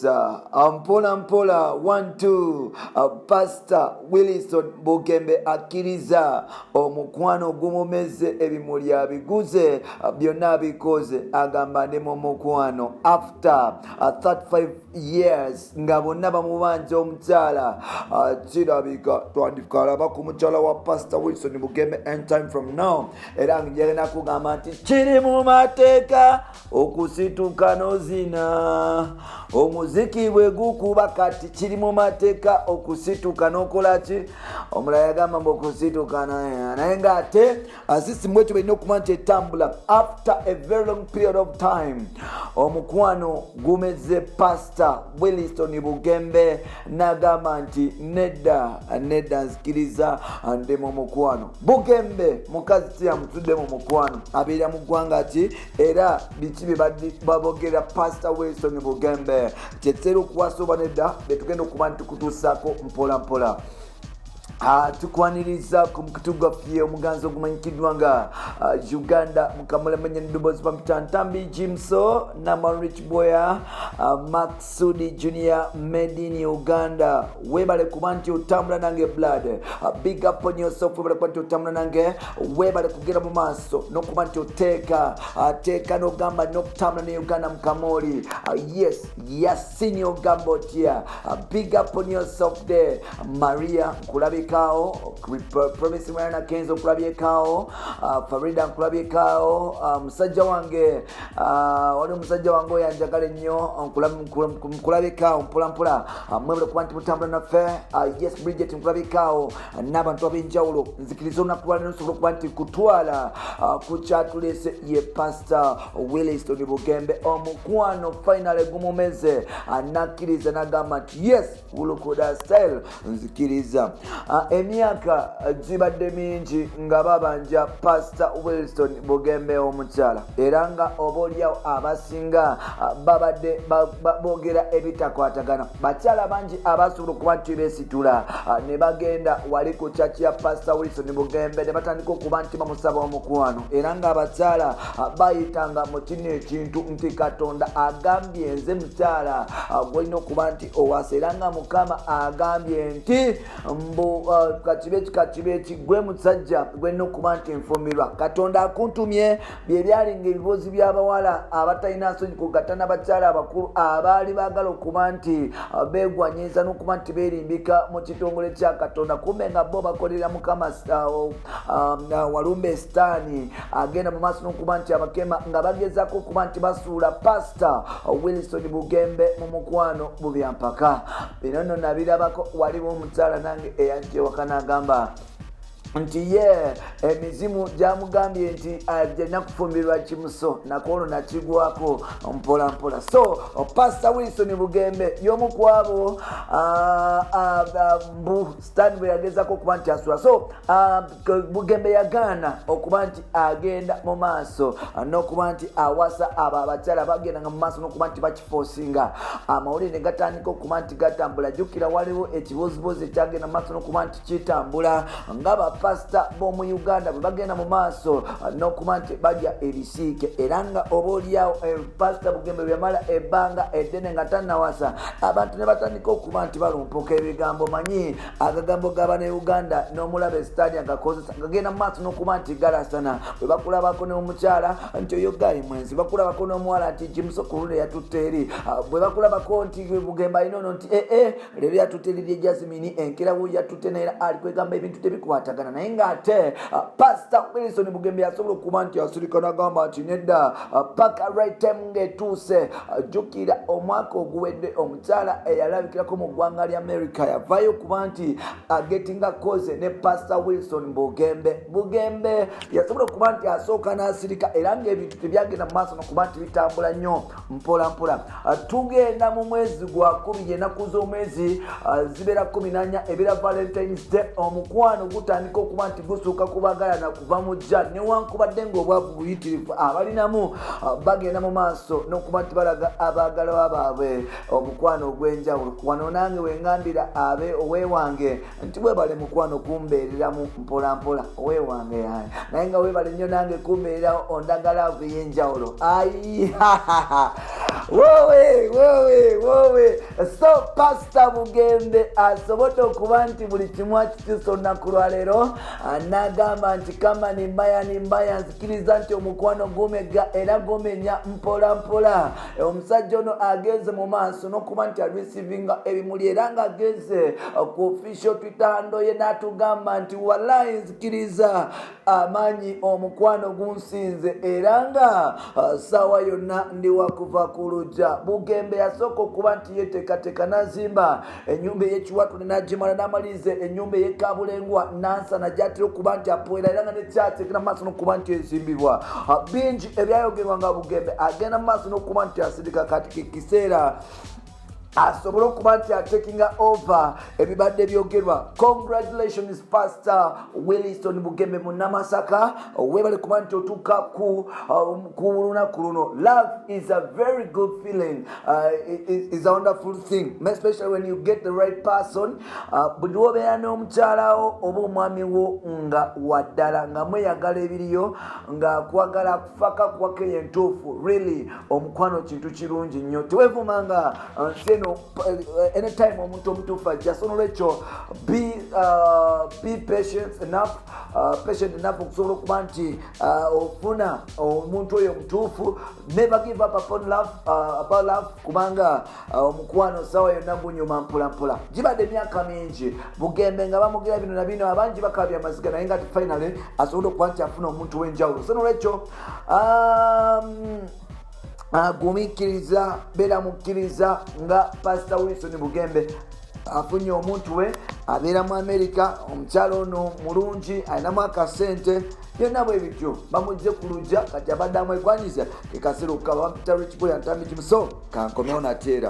Yes, mpola mpola, one two. Pastor Wilson Bugembe akkiriza omukwano gumumeze, ebimuli abiguze, byonna abikoze, agamba ndi mu mukwano after 35 years nga bonna bamubanja omukyala. Kirabika twandikalaba ku mukyala wa Pastor Wilson Bugembe anytime from now. Era njagala kugamba nti kiri mu mateeka okusituka nozina omuziki bwe gukuba. Kati kiri mu mateeka okusituka n'okola ki? Omulala yagamba mbu okusituka, naye ngaate system bwetyo balina okuba nti etambula. After a very long period of time, omukwano gumeze Pastor Williston Bugembe n'agamba nti nedda, nedda, nzikiriza ndi mu mukwano. Bugembe mukazi tiyamutudde mu mukwano, abeera mu ggwanga ki? Era biki bye babogera Pastor Wilson Bugembe? Kyetera okuwasa oba nedda? Betugenda okuba nti tukutuusaako mpola mpola. Tukwaniriza ku mukutu gwaffe omuganzi ogumanyikiddwa nga Uganda Mukamulemenya neddoboozi pampita Ntambi Jimso Namarich Boya, Maksudi Junior, made in Uganda. Webale kuba nti otambula nange. Blood, big up on yourself. Webale kuba nti otambula nange, webale kugenda mu maaso nokuba nti oteeka teeka nogamba nokutambula ne Uganda Mukamoli. Yes, Yasini, ogamba otya? Big up on yourself there. Maria, nkulabikaawo. Promise Mwana Kenzo, nkulabyekaawo. Farida, nkulabyekaawo. Musajja wange, wali omusajja wange oyo anjagala ennyo, nkulabikaawo mpolampola. Mwebale kuba nti mutambula naffe. Yes, Bridget, nkulabikaawo n'abantu ab'enjawulo. Nzikiriza olunaku lwaliro nsobola okuba nti kutwala ku kyatuleese ye Pastor Williston Bugembe. Omukwano finally gumumeze, anakkiriza n'agamba nti yes, wulukuda style, nzikiriza. Emyaka gibadde mingi nga babanja Pastor Wilson Bugembe omukyala, era nga oba oliawo abasinga babadde boogera ebitakwatagana. Bakyala bangi abasobola okuba nti beesitula ne bagenda wali ku church ya Pastor Wilson Bugembe ne batandika okuba nti bamusaba omukwano, era nga abakyala bayitanga mu kino ekintu nti Katonda agambye nze mukyala gwolina okuba nti owasa, era nga Mukama agambye nti mbu kakibe kakibe eki, gwe musajja gwelina okuba nti nfumbirwa, Katonda akuntumye. Bye byalinga ebibuuzi by'abawala abatalina nsonyi kugatta n'abakyala abakulu abaali baagala okuba nti beegwanyiza n'okuba nti beerimbika mu kitongole kya Katonda, kumbe nga bo bakolera Mukama walumbe Sitaani agenda mu maaso n'okuba nti abakema nga bagezaako okuba nti basuula Pasita Wilson Bugembe mu mukwano bubyampaka. Bino nno nabirabako. Waliwo omukyala nange eyajja ewaka n'agamba nti ye emizimu gyamugambye nti ajja kufumbirwa Kimuso, nakwolwo nakigwako mpola mpola. So Pastor Wilson Bugembe y'omu ku abo mbu Sitaani bwe yagezako okuba nti asula. So Bugembe yagaana okuba nti agenda mu maaso n'okuba nti awasa abo abakyala bagendanga mu maaso n'okuba nti bakifoosinga. Amawulire ne gatandika okuba nti gatambula. Jjukira waliwo ekibuuzibuuzi ekyagenda mu maaso n'okuba nti kitambula nga bapasita b'omu Uganda bwe bagenda mu maaso n'okuba nti balya ebisiike, era nga oba oliawo Pasita Bugembe bwe yamala ebbanga eddene nga tannawasa, abantu ne batandika okuba nti balumpuka ebigambo. Manyi agagambo g'abanauganda n'omulaba Sitaani agakozesa gagenda mu maaso n'okuba nti galasana. Bwe bakulabako n'omukyala nti oyo gayi mwenzi, bakulabako n'omuwala nti Jimusokuluno yatutte eri, bwe bakulabako nti Bugembe alina ono nti ee leero yatutte eri lye Jasmine, enkerawo yatutte naye ali kwegamba ebintu tebikwatagana. Naye ng'ate Pasita Wilson Bugembe yasobola okuba nti asirika n'agamba nti nedda, paka right time ng'etuuse. Jjukira omwaka oguwedde omukyala eyalabikirako mu ggwanga lya America yavaayo okuba nti agetinga koze ne Pasita Wilson Bugembe. Bugembe yasobola okuba nti asooka n'asirika, era ng'ebintu tebyagenda mu maaso nokuba nti bitambula nnyo mpola mpola. Tugenda mu mwezi gwa 2, ennaku z'omwezi zibeera 14, ebeera Valentines Day. Omukwano gutandika. okuba nti gusooka kubagalana kuva mu jja, newankubadde ng'obwavu buyitirivu, abalinamu bagenda mu maaso n'okuba nti balaga abaagalwa baabwe omukwano ogw'enjawulo. Wano nange wengambira abe owewange nti webale mukwano kumbeereramu mpolampola, owewange yaye, naye nga webale nnyo nange kumbeererawo, ondaga love ey'enjawulo. Ayi wowe wowe wowe! So Pasita Bugembe asobodde okuba nti buli kimu akikyusa olunaku lwaleero, n'agamba nti kama ni mbaya ni mbaya, nzikiriza nti omukwano gumega era gumenya mpola mpola. Omusajja ono agenze mu maaso n'okuba nti areceivinga ebimuli, era ng'agenze ku official Twitter handle ye n'atugamba nti walayi nzikiriza amaanyi omukwano gunsinze, era nga saawa yonna ndi wakuva ku lujja. Bugembe yasooka okuba nti yeteekateeka n'azimba ennyumba ey'ekiwatu nenagimala, n'amaliriza ennyumba ey'ekabulengwa Nansana gyatera okuba nti apoera, era nga nekyaki egenda maaso n'okuba nti ezimbibwa. Bingi ebyayogerwa nga Bugembe agenda mu maaso n'okuba nti asindika. Kati kekiseera asobole okuba nti atakinga over ebibadde byogerwa. Congratulations, Pastor Williston Bugembe Munamasaka, webale kuba nti otuuka ku lunaku luno. Love is a very good feeling, is a wonderful thing, especially when you get the right person. Buli lwobeera n'omukyalawo oba omwami wo nga waddala, nga mweyagala ebiriyo, nga kwagala kufaka kuwako eyo entuufu, really omukwano kintu kirungi nnyo. Tewevumanga nsi eno, anytime omuntu omutuufu ajja. So nolwekyo be patient enough, patient enough okusobola okuba nti ofuna omuntu oyo omutuufu. Never give up upon love, about love, kubanga omukwano sawa yonna gunyuma mpolampola. Gibadde emyaka mingi Bugembe nga bamugira bino na bino, abangi bakabya amaziga, naye nga finally asobole okuba nti afuna omuntu w'enjawulo. So nolwekyo gumiikiriza, beera mukkiriza nga Pastor Wilson Bugembe afunye omuntu we, abeera mu America. Omukyalo ono mulungi, alinamu akasente, byonna bwe bityo bamugje ku lujja. Kati abadde amwegwanyiza kekaseera okukaba. Bampita Rich Boy Antambi Kimuso, kankomewo nateera.